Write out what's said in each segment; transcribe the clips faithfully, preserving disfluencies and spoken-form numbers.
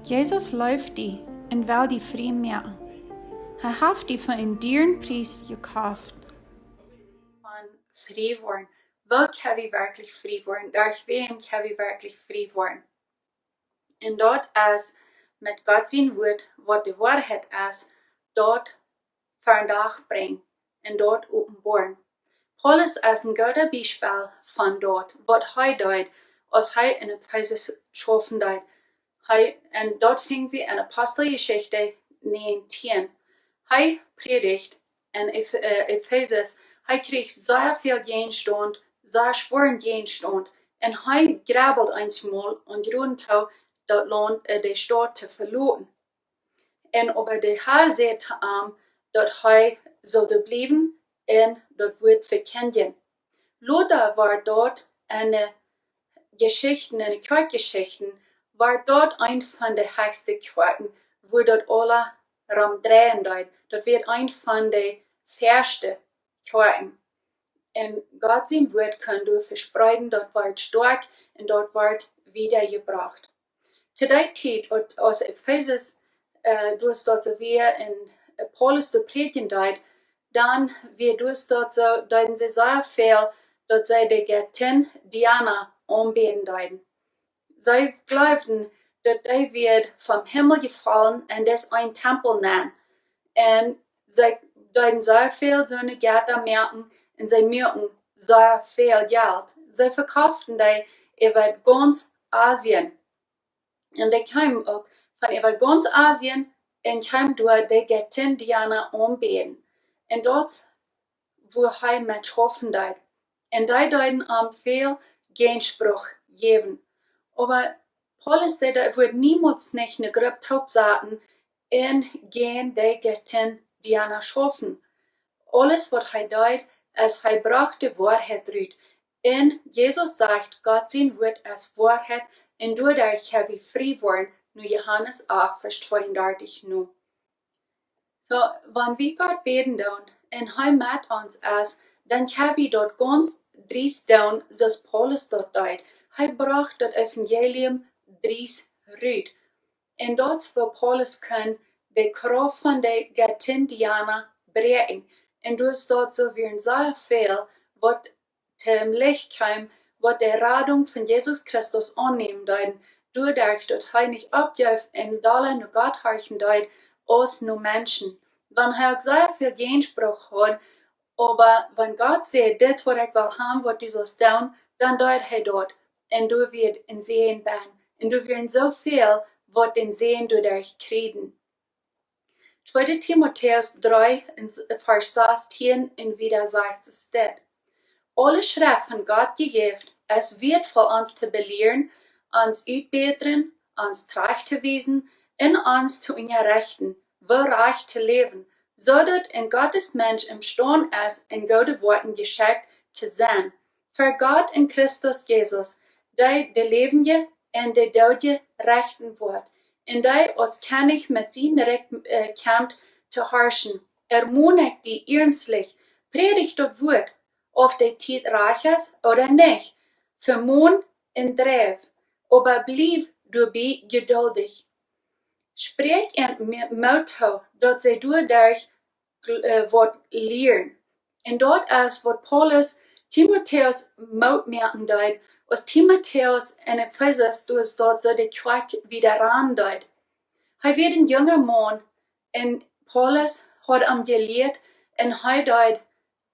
Jesus leeft die un well die frie moaken. Hee haft die fa eenen dieren Pries jekoft. Von frie woaren. Woo kjenn wie werkjlich frie woaren? Derch wäm kjenn wie werkjlich frie woaren? Un daut es met Gott sien Wuat, waut de Woarheit es, daut vondoag brinjen un daut openboaren. Paulus es een goodet Biespel von daut, waut hee deed, aus hee en Efesus schaufen deed. Hee, un daut finj wie en Aposteljeschicht näajentieen. Hee prädicht en Ef-, äh, Efesus. Hee kjrieech sea väl Jäajenstaunt, sea schwoaren Jäajenstaunt. Un hee grubbeld eemol un jrod too daut Launt, äh, de Staut to veloten. Un oba de Har säd to am, daut hee sull doa bliewen un daut Wuat vekjindjen. Lota wort daut en de Jeschichten, en de Kjoakjjeschichten, wort daut eent von de hechste Kjoakjen, wua daut aula rom dreien deed. Daut wia eent von de ieeschte Kjoakjen. Un Gott sien Wuat kunn doa vespreeden, daut wort stoakj un daut wort wieda jebrocht. To dee Tiet, aus, aus Efesus, äh, doa steit soo wia un, äh, Paulus doa prädjen deed, dan wia doa steit soo, deeden see sea väl, daut see de Göttin Diana aunbäden deeden. See jleewden, daut dee wia vom Himmel jefollen un daut es een Tempel nenn. Un see deeden sea väl soone Jetta moaken un see muaken sea väl Jelt. See vekofften dee äwa gaunz Asien. Un dee kjeemen uk von äwa gaunz Asien un kjeemen doa de Göttin Diana aunbäden. Un daut wua hee met schaufen deed. Un dee deeden am väl Jäajenspruch jäwen. Oba Paulus säd, hee wudd niemols nich eene Grupp toopsaten un jäajen de Göttin Diana schaufen. Aules waut hee deed, es hee brocht de Woarheit rut. Un Jesus sajcht, Gott sien Wuat es Woarheit, un doaderch kjenn wie frie woaren, no Johanes acht, Varsch tweeundartich no. Soo, wan wie Gott bäden doonen un hee met ons es, dan kjenn wie daut gaunz driest doonen, soo aus Paulus daut deed. Hee brocht daut Evangelium driest rut. Un daut es woo Paulus kunn de Krauft von de Göttin Diana bräakjen. Un doa steit soo wia sea väl, waut tom Licht kjeem, waut de Radunk von Jesus Christus aunnämen deeden, doaderch daut hee nich oppjeef un dolla no Gott horchen deed aus no Menschen. Wan hee uk sea väl Jäajenspruch haud, oba wan Gott säd, dit es waut ekj well haben, waut du saust doonen, dan deed hee daut. Un doa wia een Säajen bie. Un doa wieren soo väl, waut dän Säajen doaderch kjrieejen. Tweede Timotäus dree, en s-, Varsch sastieen un wieda sajcht et dit: Aule Schreft von Gott jejäft, es wieetvoll ons to belieren, ons utbätren, ons trajcht to wiesen un ons to unjarechten, woo rajcht to läwen, soo daut een Gottesmensch emstaund es, en goode Woakjen jeschekjt to sennen, ver Gott en Christus Jesus, dee de Läwendje un de Doodje rechten woat, un dee aus Kjennich met sien Rikj, äh, kjemt to harschen. Ermon ekj die iernstlich, prädj daut Wuat, auf de Tiet rajcht es ooda nich, vemon un drief, oba bliew doabie jeduldich. Spräakj an Mo-, Moot too, daut see doaderch gl-, äh, waut lieren. Un daut es waut Paulus Timotäus Moot moaken deed, aus Timotäus en Efesus, doa es daut soo de Kjoakj wieda rannen deed. Hee wia een junga Maun un Paulus haud am jelieet un hee deed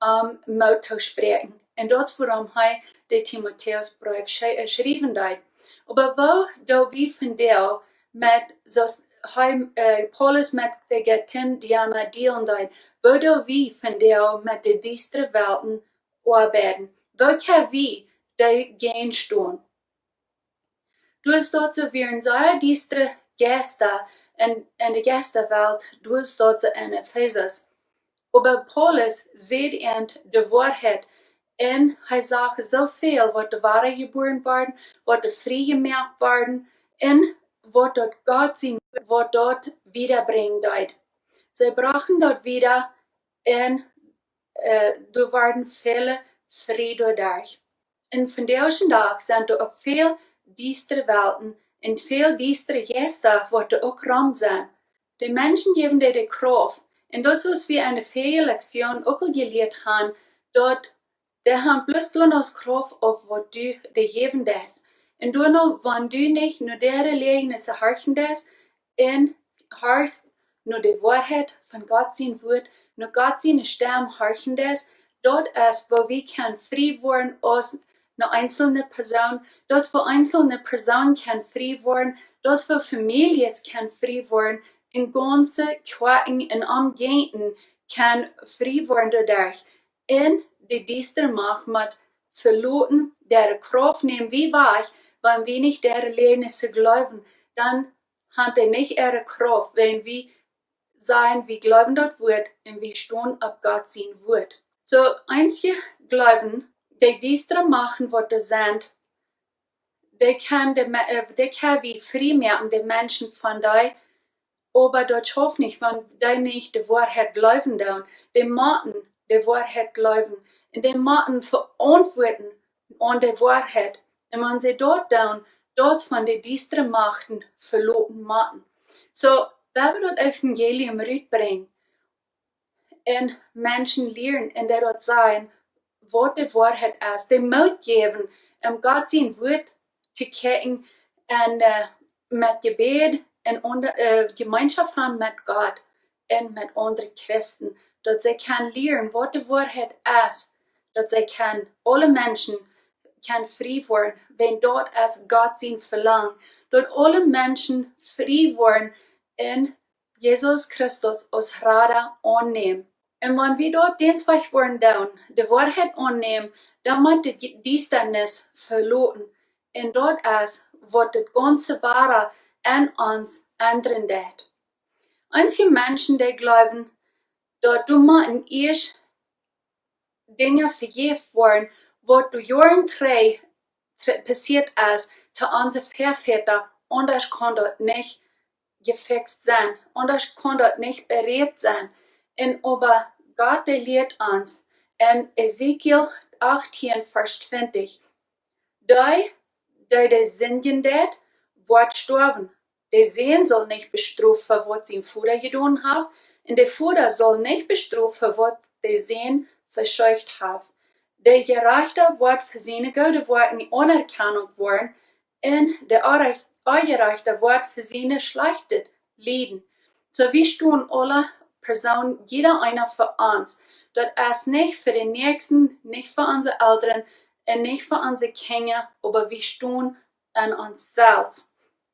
am Moot toospräakjen. Un daut es wuarom hee de Timotäus Breef schrei-, äh, schriewen deed. Oba woo doo wie vondoag met, soo aus hee, äh, Paulus met de Göttin Diana dealen deed, woo doo wie vondoag met de diestre Welten oabeiden? Woo kjenn wie doajäajen stonen? Doa steit soo wia een sea diestra Jeist en, en de Jeistawelt, doa steit soo en Efesus. Oba Paulus säd an de Woarheit un hee sach soo väl, waut doa wada jebuaren worden, waut doa frie jemoakt worden un waut daut Gott sien, waut daut wiedabrinjen deed. See brochten daut wieda un, äh, doa worden väle frie doaderch. Un vondoag dän Dach sent doa uk väl diestre Welten un väl diestre Jeista, waut doa uk rom sent. De Menschen jäwen die de Krauft. Un daut es, aus wie en de väaje Lektionen uk aul jelieet han, daut dee han bloos doano Krauft, auf waut du dee jäwen deist. Un doano, wan du nich no däare Läajes horchen deist, un horchst no de Woarheit von Gott sien Wuat, no Gott siene Stemm horchen deist, daut es, woo wie kjennen frie woaren aus eene eenzelne Persoon, daut woo eenzelne Persoonen kjennen frie woaren, daut woo Famieljes kjennen frie woaren, un gaunze Kjoakjen un Omjäajenden kjennen frie woaren doaderch. Un de diestre Macht mott veloten, däare Krauft nämen wie wajch, wan wie nich däare Läajes jleewen, dan han dee nich äare Krauft, wan wie sajen, wie jleewen daut Wuat un wie stonen opp Gott sien Wuat. Soo, eenje jleewen, de diestre Machten, waut doa sent, dee kjennen de Me-, äh, dee kjenn wie frie moaken, de Menschen von dee, oba daut schauft nich, wan dee nich de Woarheit jleewen doonen. Dee motten de Woarheit jleewen. Un dee motten veauntwuaten aun de Woarheit. Un wan see daut doonen, daut wan de diestre Machten veloten motten. Soo, wan wie daut Evangelium rutbrinjen un Menschen lieren un dee daut sajen, waut de Woarheit es, dee Moot jäwen, om Gott sien Wuat to kjikjen un, äh, met Jebäd un aun-, äh, Jemeenschoft han met Gott un met aundre Christen, daut see kjennen lieren, waut de Woarheit es, daut see kjennen, aule Menschen kjennen frie woaren, wan daut es Gott sien Velangen, daut aule Menschen frie woaren un Jesus Christus aus Rada aunnämen. Un wan wie daut dän Wajch woaren doonen, de Woarheit aunnämen, dan mott de Di-, Diestanis veloten. Un daut es, waut daut gaunze Wada en ons endren deit. Eenje Menschen, dee jleewen, daut du motst ieescht Dinja vejäft woaren, waut doa Joaren trigj tr-, passieet es, to onse Väavodasch, aundasch kaun daut nich jefixt sennen, aundasch kaun daut nich berät sennen. Un oba Gott, dee lieet ons en Hesekiel achtieen, Varsch twintich: Dee, dee de Sinden deit, woat stoawen. De Sän saul nich bestroft fa waut sien Voda jedonen haft, un de Voda saul nich bestroft fa waut de Sän veschuldicht haft. De Jerajchta woat fa siene goode Woakjen Aunerkjanunk woaren, un de Onjerajch-, Onjerajchta woat fa siene schlajchte lieden. Soo, wie stonen aule Persoonen, jieda eena fa ons. Daut es nich fa dän Näakjsten, nich fa onse Elren un nich fa onse Kjinja, oba wie stonen aun ons selfst.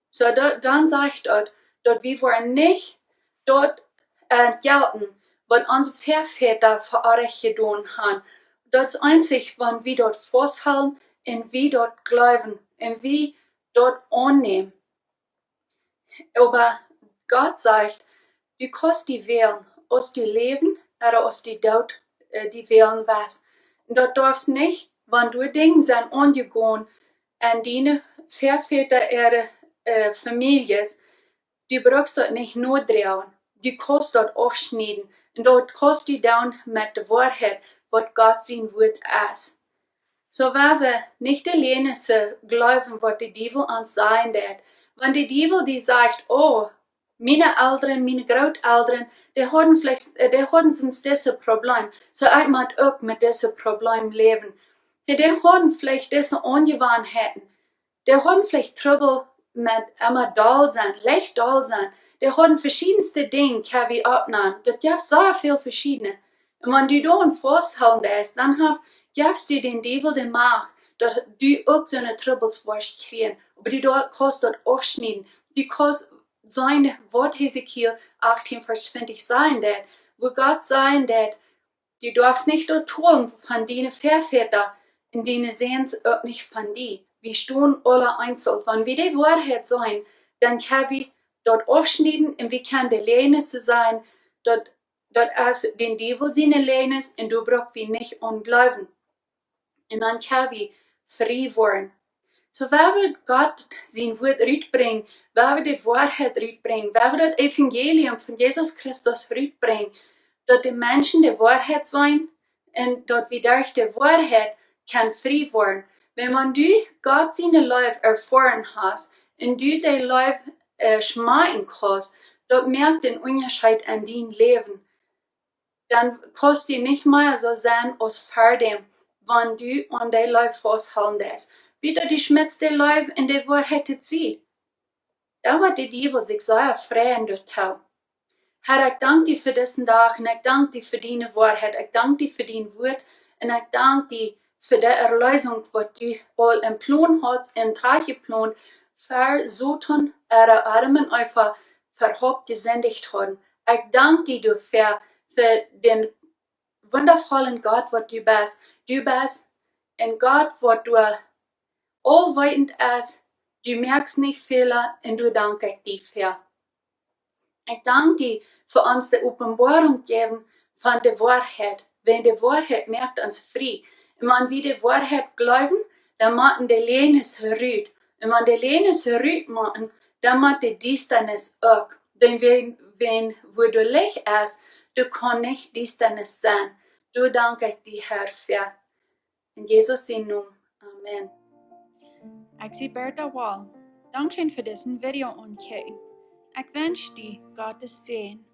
Soo, daut, dan sajcht daut, daut wie woaren nich daut, äh, entjelten, waut onse Väavodasch fa ons jedonen han. Daut es eensich, wan wie daut fausthoolen un wie daut jleewen un wie daut aunnämen. Oba Gott sajcht, du kaust die wälen, aus du läwen ooda aus du doot, äh, die wälen woascht. Daut darfst nich, wan du Dinja sent aunjegonen en diene Väavodasch äare, äh, Famieljes, du brukst daut nich nodroagen. Du kaust daut aufschnieden. Un daut kaust du doonen met de Woarheit, waut Gott sien Wuat es. Soo, wan wie nich de Läajes jleewen, waut de Diewel ons sajen deit. Wan de Diewel die sajcht: "Oh, miene Elren, miene Grootelren, dee hauden veleicht, äh, dee hauden soont dise Problem. Soo, ekj mott uk met dise Problem läwen. Jo, dee hauden veleicht dise Aunjewanheiten. Dee hauden veleicht Trubbel met emma doll sennen, leicht doll sennen. Dee hauden veschiedenste Dinja, kjenn wie oppnämen. Daut jeft soo väl veschiedenet." Un wan du dan fausthoolen deist, dan hab, jefst du dän Diewel de Macht, daut du uk soone Trubbels woascht kjrieen. Oba du, du kaust daut aufschnieden. Du kaust seenen, waut Hesekiel achtieen Varsch twintich sajen deit, wua Gott sajen deit: "Du darfst nich daut tun von diene Väavodasch un diene Säns uk nich von die." Wie stonen aule eenzeln. Wan wie de Woarheit seenen, dan kjenn wie daut aufschnieden un wie kjennen de Läajes sajen, daut, daut es dän Diewel siene Läajes un doa bruck wie nich aun jleewen. Un dan kjenn wie frie woaren. Soo, wan wie Gott sien Wuat rutbrinjen, wan wie de Woarheit rutbrinjen, wan wie daut Evangelium von Jesus Christus rutbrinjen, daut de Menschen de Woarheit seenen un daut wie derch de Woarheit kjennen frie woaren. Wan, wan du Gott siene Leew erfoaren hast, un du dee Leew schmakjen kaust, daut moakt een Unjascheet en dien Läwen. Dan kaust du nich mea soo sennen aus ver däm, wan du aun dee Leew fausthoolen deist. Wieda du schmietst dee Leew un dee Woarheit to Sied. Dan woat de Diewel sikj sea freien doatoo. Herr, ekj dank die fa disen Dach un ekj dank die fa diene Woarheit. Ekj dank die fa dien Wuat un ekj dank die fa de Erleesunk, waut du aul em Plon haudst un trajchtjeplont, ver Soton äare Adam un Eva äwahaupt jesindicht hauden. Ekj dank die doafäa, fa dän wundavollen Gott, waut du best. Du best een Gott, waut du aulweetend best, du moakst nich Fäla un doa dank ekj die fäa. Ekj dank die fa ons de Openboarunk jäwen von de Woarheit, wiels de Woarheit moakt ons frie. Un wan wie de Woarheit jleewen, dan motten de Läajes rut. Un wan de Läajes rut motten, dan mott de Diestanis uk. Dan wan, wan wua doa Licht es, doa kaun nich Diestanis sennen. Doa dank ekj die, Herr, fäa. En Jesus sien Nomen. Amen. Ekj sie Bertha Wall. Dankscheen fa disen Video aunkjikjen. Ekj wensch die Gottes Säajen.